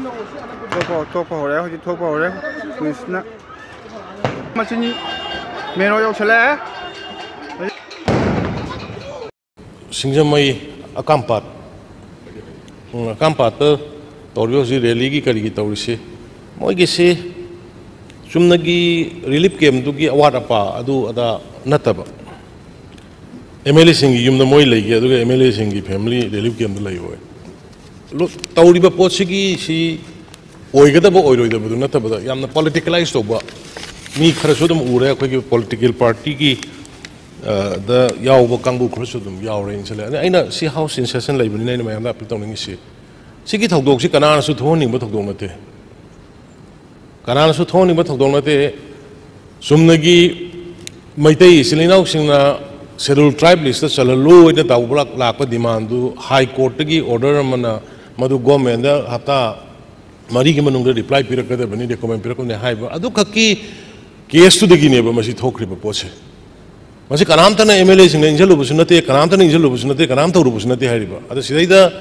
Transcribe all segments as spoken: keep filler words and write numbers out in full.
ꯊꯣꯛꯄ ꯊꯣꯛꯄ ꯍꯧꯔꯦ, ꯍꯧꯖꯤꯛ ꯊꯣꯛꯄ ꯍꯧꯔꯦ꯫ ꯄꯨꯂꯤꯁꯅ ꯃꯆꯤꯟ ꯃꯦꯟ ꯔꯣꯗ ꯌꯧꯁꯜꯂꯛꯑꯦ꯫ ꯁꯤꯡꯖꯃꯩ ꯑꯀꯥꯝꯄꯥꯠ, ꯎꯝ, ꯑꯀꯥꯝꯄꯥꯠꯇ ꯇꯧꯔꯤꯕ ꯍꯧꯖꯤꯛ ꯔꯦꯂꯤꯒꯤ ꯀꯔꯤꯒꯤ ꯇꯧꯔꯤꯁꯤ, ꯃꯣꯏꯒꯤꯁꯤ ꯆꯨꯝꯅꯒꯤ ꯔꯤꯂꯤꯐ ꯀꯦꯝꯞꯇꯨꯒꯤ ꯑꯋꯥꯠ ꯑꯄꯥ ꯑꯗꯨ ꯑꯗꯥ ꯅꯠꯇꯕ, ꯑꯦꯝ ꯑꯦꯜ ꯑꯦꯁꯤꯡꯒꯤ ꯌꯨꯝꯗ ꯃꯣꯏ ꯂꯩꯒꯦ, ꯑꯗꯨꯒ ꯑꯦꯝ ꯑꯦꯜ ꯑꯦꯁꯤꯡꯒꯤ ꯐꯦꯃꯤꯂꯤ ꯔꯤꯂꯤꯐ ꯀꯦꯝꯞꯇ ꯂꯩꯔꯣꯏ꯫ ꯂꯣ-, ꯇꯧꯔꯤꯕ ꯄꯣꯠꯁꯤꯒꯤ ꯁꯤ ꯑꯣꯏꯒꯗꯕ ꯑꯣꯏꯔꯣꯏꯗꯕꯗꯨ ꯅꯠꯇꯕꯗ, ꯌꯥꯝꯅ ꯄꯣꯂꯤꯇꯤꯀꯦꯂꯥꯏꯁ ꯇꯧꯕ ꯃꯤ ꯈꯔꯁꯨ ꯑꯗꯨꯝ ꯎꯔꯦ꯫ ꯑꯩꯈꯣꯏꯒꯤ ꯄꯣꯂꯤꯇꯤꯀꯦꯜ ꯄꯥꯔꯇꯤꯒꯤ, ꯑ, ꯗ ꯌꯥꯎꯕ ꯀꯥꯡꯕꯨ ꯈꯔꯁꯨ ꯑꯗꯨꯝ ꯌꯥꯎꯔꯦ ꯏꯟꯁꯤꯜꯂꯦ꯫ ꯑꯗ ꯑꯩꯅ ꯁꯤ ꯍꯥꯎꯁ ꯏꯟ ꯁꯦꯁꯟ ꯂꯩꯕꯅꯤꯅ ꯑꯩꯅ ꯃꯌꯥꯝꯗ ꯑꯄꯤꯜ ꯇꯧꯅꯤꯡꯉꯤꯁꯤ, ꯁꯤꯒꯤ ꯊꯧꯗꯣꯛꯁꯤ ꯀꯅꯥꯅꯁꯨ ꯊꯣꯛꯍꯟꯅꯤꯡꯕ ꯊꯧꯗꯣꯛ ꯅꯠꯇꯦ꯫ ꯀꯅꯥꯅꯁꯨ ꯊꯣꯛꯍꯟꯅꯤꯡꯕ ꯊꯧꯗꯣꯛ ꯅꯠꯇꯦ꯫ ꯆꯨꯝꯅꯒꯤ ꯃꯩꯇꯩ ꯏꯆꯤꯜ ꯏꯅꯥꯎꯁꯤꯡꯅ ꯁꯦꯗꯨꯜ ꯇ꯭ꯔꯥꯏꯕ ꯂꯤꯁꯇ ꯆꯜꯍꯜꯂꯨ ꯍꯥꯏꯅ ꯇꯧꯕ ꯂꯥꯛ-, ꯂꯥꯛꯄ ꯗꯤꯃꯥꯟꯗꯨ ꯍꯥꯏ ꯀꯣꯔꯠꯇꯒꯤ ꯑꯣꯔꯗꯔ ꯑꯃꯅ ꯃꯗꯨ ꯒꯣꯔꯃꯦꯟꯗ ꯍꯞꯇꯥ ꯃꯔꯤꯒꯤ ꯃꯅꯨꯡꯗ ꯔꯤꯄ꯭ꯂꯥꯏ ꯄꯤꯔꯛꯀꯗꯕꯅꯤ, ꯔꯤꯀꯃꯦꯟ ꯄꯤꯔꯛꯀꯗꯕꯅꯤ ꯍꯥꯏꯕ ꯑꯗꯨꯈꯛꯀꯤ ꯀꯦꯁꯇꯨꯗꯒꯤꯅꯦꯕ ꯃꯁꯤ ꯊꯣꯛꯈ꯭ꯔꯤꯕ ꯄꯣꯠꯁꯦ꯫ ꯃꯁꯤ ꯀꯅꯥꯝꯇꯅ ꯑꯦꯝ ꯑꯦꯜ ꯑꯦꯁꯤꯡꯅ ꯏꯟꯁꯤꯜꯂꯨꯕꯁꯨ ꯅꯠꯇꯦ, ꯀꯅꯥꯝꯇꯅ ꯏꯟꯁꯤꯜꯂꯨꯕꯁꯨ ꯅꯠꯇꯦ, ꯀꯅꯥꯝ ꯇꯧꯔꯨꯕꯁꯨ ꯅꯠꯇꯦ ꯍꯥꯏꯔꯤꯕ꯫ ꯑꯗ ꯁꯤꯗꯩꯗ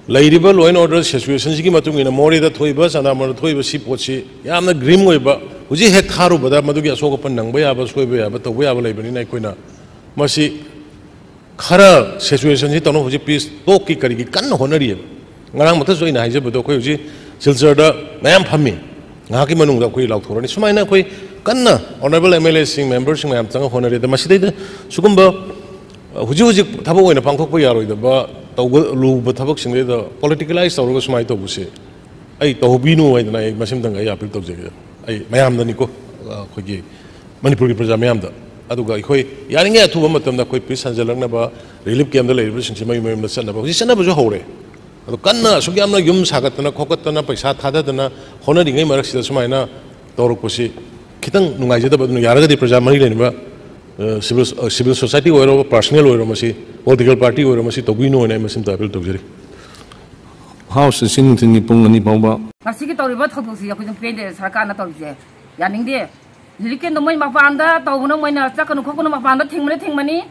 ꯂꯩꯔꯤꯕ law and order situation ꯁꯤꯒꯤ ꯃꯇꯨꯡ ꯏꯟꯅ ꯃꯣꯔꯦꯗ ꯊꯣꯛꯏꯕ, ꯆꯟꯗꯥꯃꯔꯗ ꯊꯣꯛꯏꯕ ꯁꯤ ꯄꯣꯠꯁꯤ ꯌꯥꯝꯅ ꯒ꯭ꯔꯤꯝ ꯑꯣꯏꯕ, ꯍꯧꯖꯤꯛ ꯍꯦꯛ ꯊꯥꯔꯨꯕꯗ ꯃꯗꯨꯒꯤ ꯑꯁꯣꯛ ꯑꯄꯟ ꯅꯪꯕ ꯌꯥꯕ, ꯁꯣꯏꯕ ꯌꯥꯕ, ꯇꯧꯕ ꯌꯥꯕ ꯂꯩꯕꯅꯤꯅ ꯑꯩꯈꯣꯏꯅ ꯃꯁꯤ ꯈꯔ situation ꯁꯤ ꯇꯧꯅꯕ ꯍꯧꯖꯤꯛ ꯄꯤꯁ ꯇꯣꯛꯀꯤ ꯀꯔꯤꯒꯤ ꯀꯟꯅ ꯍꯣꯠꯅꯔꯤꯑꯕ꯫ ꯉꯔꯥꯡ ꯃꯊꯛꯁꯨ ꯑꯩꯅ ꯍꯥꯏꯖꯕꯗꯣ, ꯑꯩꯈꯣꯏ ꯍꯧꯖꯤꯛ ꯁꯤꯜꯆꯔꯗ ꯃꯌꯥꯝ ꯐꯝꯃꯤ, ꯉꯥꯏꯍꯥꯛꯀꯤ ꯃꯅꯨꯡꯗ ꯑꯩꯈꯣꯏ ꯂꯥꯎꯊꯣꯔꯅꯤ꯫ ꯁꯨꯃꯥꯏꯅ ꯑꯩꯈꯣꯏ ꯀꯟꯅ ꯑꯣꯅꯔꯦꯕꯜ ꯑꯦꯝ ꯑꯦꯜ ꯑꯦꯁꯤꯡ, ꯃꯦꯝꯕꯔꯁꯤꯡ ꯃꯌꯥꯝ ꯆꯪꯉꯒ ꯍꯣꯠꯅꯔꯤ꯫ ꯑꯗ ꯃꯁꯤꯗꯩꯗ ꯁꯤꯒꯨꯝꯕ, ꯑ, ꯍꯧꯖꯤꯛ ꯍꯧꯖꯤꯛ ꯊꯕꯛ ꯑꯣꯏꯅ ꯄꯥꯡꯊꯣꯛꯄ ꯌꯥꯔꯣꯏꯗꯕ, ꯇꯧꯒ-, ꯂꯨꯕ ꯊꯕꯛꯁꯤꯡꯗꯩꯗ ꯄꯣꯂꯤꯇꯤꯀꯦꯂꯥꯏꯁ ꯇꯧꯔꯒ ꯁꯨꯃꯥꯏꯅ ꯇꯧꯕꯁꯦ ꯑꯩ ꯇꯧꯕꯤꯅꯨ ꯍꯥꯏꯗꯅ ꯑꯩ ꯃꯁꯤꯃꯇꯪꯒ ꯑꯩ ꯑꯄꯤꯜ ꯇꯧꯖꯒꯦ꯫ ꯑꯩ ꯃꯌꯥꯝꯗꯅꯤꯀꯣ, ꯑ, ꯑꯩꯈꯣꯏꯒꯤ ꯃꯅꯤꯄꯨꯔꯒꯤ ꯄ꯭ꯔꯖꯥ ꯃꯌꯥꯝꯗ꯫ ꯑꯗꯨꯒ ꯑꯩꯈꯣꯏ ꯌꯥꯔꯤꯉꯩ ꯑꯊꯨꯕ ꯃꯇꯝꯗ ꯑꯩꯈꯣꯏ ꯄꯤꯁ ꯍꯟꯖꯜꯂꯛꯅꯕ, ꯔꯤꯂꯤꯐ ꯀꯦꯝꯞꯇ ꯂꯩꯔꯤꯕꯁꯤꯡꯁꯤ ꯃꯌꯨꯝ ꯃꯌꯨꯝꯗ ꯆꯠꯅꯕ, ꯍꯧꯖꯤꯛ ꯆꯠꯅꯕꯁꯨ ꯍꯧꯔꯦ꯫ ꯑꯗꯣ ꯀꯟꯅ ꯑꯁꯨꯛ ꯌꯥꯝꯅ ꯌꯨꯝ ꯁꯥꯒꯠꯇꯅ ꯈꯣꯀꯠꯇꯅ ꯄꯩꯁꯥ ꯊꯥꯗꯗꯅ ꯍꯣꯠꯅꯔꯤꯉꯩ ꯃꯔꯛꯁꯤꯗ ꯁꯨꯃꯥꯏꯅ ꯇꯧꯔꯛꯄꯁꯤ ꯈꯤꯇꯪ ꯅꯨꯡꯉꯥꯏꯖꯗꯕ꯫ ꯑꯗꯨꯅ ꯌꯥꯔꯒꯗꯤ ꯄ꯭ꯔꯖꯥ ꯃꯔꯤ ꯂꯩꯅꯕ, ꯑ, ꯁꯤꯚꯤꯜ, ꯑ, ꯁꯤꯚꯤꯜ ꯁꯣꯁꯥꯏꯇꯤ ꯑꯣꯏꯔꯣ, ꯄꯥꯔꯁꯅꯦꯜ ꯑꯣꯏꯔꯣ, ꯃꯁꯤ ꯄꯣꯂꯤꯇꯤꯀꯦꯜ ꯄꯥꯔꯇꯤ ꯑꯣꯏꯔꯣ, ꯃꯁꯤ ꯇꯧꯕꯤꯅꯨ ꯍꯥꯏꯅ ꯑꯩ ꯃꯁꯤꯝꯇ ꯑꯄꯤꯜ ꯇꯧꯖꯔꯤ꯫ ꯍꯥꯎꯁ ꯑꯁꯤ ꯅꯨꯡꯊꯤꯜꯒꯤ ꯄꯨꯡ ꯑꯅꯤ ꯐꯥꯎꯕ꯫ ꯉꯁꯤꯒꯤ ꯇꯧꯔꯤꯕ ꯊꯧꯗꯣꯛꯁꯤ ꯑꯩꯈꯣꯏ ꯑꯗꯨꯝ ꯄꯦꯟꯗꯦ, ꯁꯔꯀꯥꯔꯅ ꯇꯧꯔꯤꯁꯦ ꯌꯥꯅꯤꯡꯗꯦ꯫ ꯔꯤꯂꯤꯐ ꯀꯦꯝꯞꯇ ꯃꯣꯏ ꯃꯄꯥꯟꯗ ꯇꯧꯕꯅ ꯃꯣꯏꯅ ꯆꯠꯀꯅꯨ ꯈꯣꯠꯀꯅꯨ ꯃꯄꯥꯟꯗ ꯊꯤꯡꯕꯅ ꯊꯤꯡꯕꯅꯤ꯫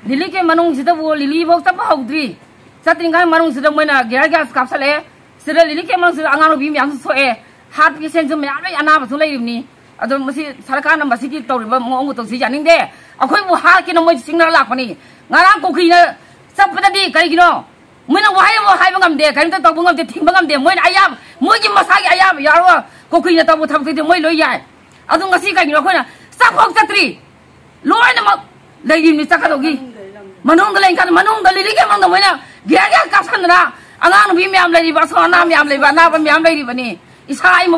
ꯔꯤꯂꯤꯐ ꯀꯦꯝꯞ ꯃꯅꯨꯡꯁꯤꯗꯕꯨ ꯂꯤꯂꯤꯐꯧ ꯆꯠꯄ ꯍꯧꯗ꯭ꯔꯤ꯫ ꯆꯠꯇ꯭ꯔꯤꯉꯩ ꯃꯅꯨꯡꯁꯤꯗ ꯃꯣꯏꯅ ꯒ꯭ꯌꯥꯁ ꯒ꯭ꯌꯥꯁ ꯀꯥꯞꯁꯜꯂꯛꯑꯦ꯫ ꯁꯤꯗ ꯂꯤꯂꯤ ꯀꯦꯝ ꯃꯅꯨꯡꯁꯤꯗ ꯑꯉꯥꯡ ꯅꯨꯄꯤ ꯃꯌꯥꯝꯁꯨ ꯁꯣꯛꯑꯦ, ꯍꯥꯔꯠ ꯄꯦꯁꯦꯟꯁꯨ ꯃꯌꯥꯝ ꯂꯩ, ꯑꯅꯥꯕꯁꯨ ꯂꯩꯔꯤꯕꯅꯤ꯫ ꯑꯗꯣ ꯃꯁꯤ ꯁꯔꯀꯥꯔꯅ ꯃꯁꯤꯒꯤ ꯇꯧꯔꯤꯕ ꯃꯑꯣꯡ ꯃꯇꯧꯁꯤ ꯌꯥꯅꯤꯡꯗꯦ꯫ ꯑꯩꯈꯣꯏꯕꯨ ꯍꯥꯠꯀꯦꯅ ꯃꯣꯏ ꯁꯤꯡꯅꯔ ꯂꯥꯛꯄꯅꯤ꯫ ꯉꯔꯥꯡ ꯀꯨꯀꯤꯅ ꯆꯠꯄꯗꯗꯤ ꯀꯔꯤꯒꯤꯅꯣ? ꯃꯣꯏꯅ ꯋꯥꯍꯩ ꯑꯃ ꯍꯥꯏꯕ ꯉꯝꯗꯦ, ꯀꯔꯤꯝꯇ ꯇꯧꯕ ꯉꯝꯗꯦ, ꯊꯤꯡꯕ ꯉꯝꯗꯦ꯫ ꯃꯣꯏꯅ ꯑꯌꯥꯕ, ꯃꯣꯏꯒꯤ ꯃꯁꯥꯒꯤ ꯑꯌꯥꯕ ꯌꯥꯎꯔꯒ ꯀꯨꯀꯤꯅ ꯇꯧꯕ ꯊꯕꯛꯇꯨꯗꯤ ꯃꯣꯏ ꯂꯣꯏ ꯌꯥꯏ꯫ ꯑꯗꯨ ꯉꯁꯤ ꯀꯩꯒꯤꯅꯣ ꯑꯩꯈꯣꯏꯅ ꯆꯠꯐꯥꯎ ꯆꯠꯇ꯭ꯔꯤ? ꯂꯣꯏꯅꯃꯛ ꯂꯩꯔꯤꯕꯅꯤ ꯆꯠꯀꯗꯧꯒꯤ꯫ ꯃꯅꯨꯡꯗ ꯂꯩ ꯀꯥꯟꯗ ꯃꯅꯨꯡꯗ ꯂꯤꯂꯤ ꯀꯦꯝ ꯃꯅꯨꯡꯗ ꯃꯣꯏꯅ ꯒ꯭ꯌꯥꯔ ꯒ꯭ꯌꯥꯔ ꯀꯥꯞꯁꯟꯗꯅ ꯑꯉꯥꯡ ꯅꯨꯄꯤ ꯃꯌꯥꯝ ꯂꯩꯔꯤꯕ, ꯑꯁꯣꯛ ꯑꯅꯥ ꯃꯌꯥꯝ ꯂꯩꯕ, ꯑꯅꯥꯕ ꯃꯌꯥꯝ ꯂꯩꯔꯤꯕꯅꯤ꯫ ꯏꯁꯥ ꯑꯩ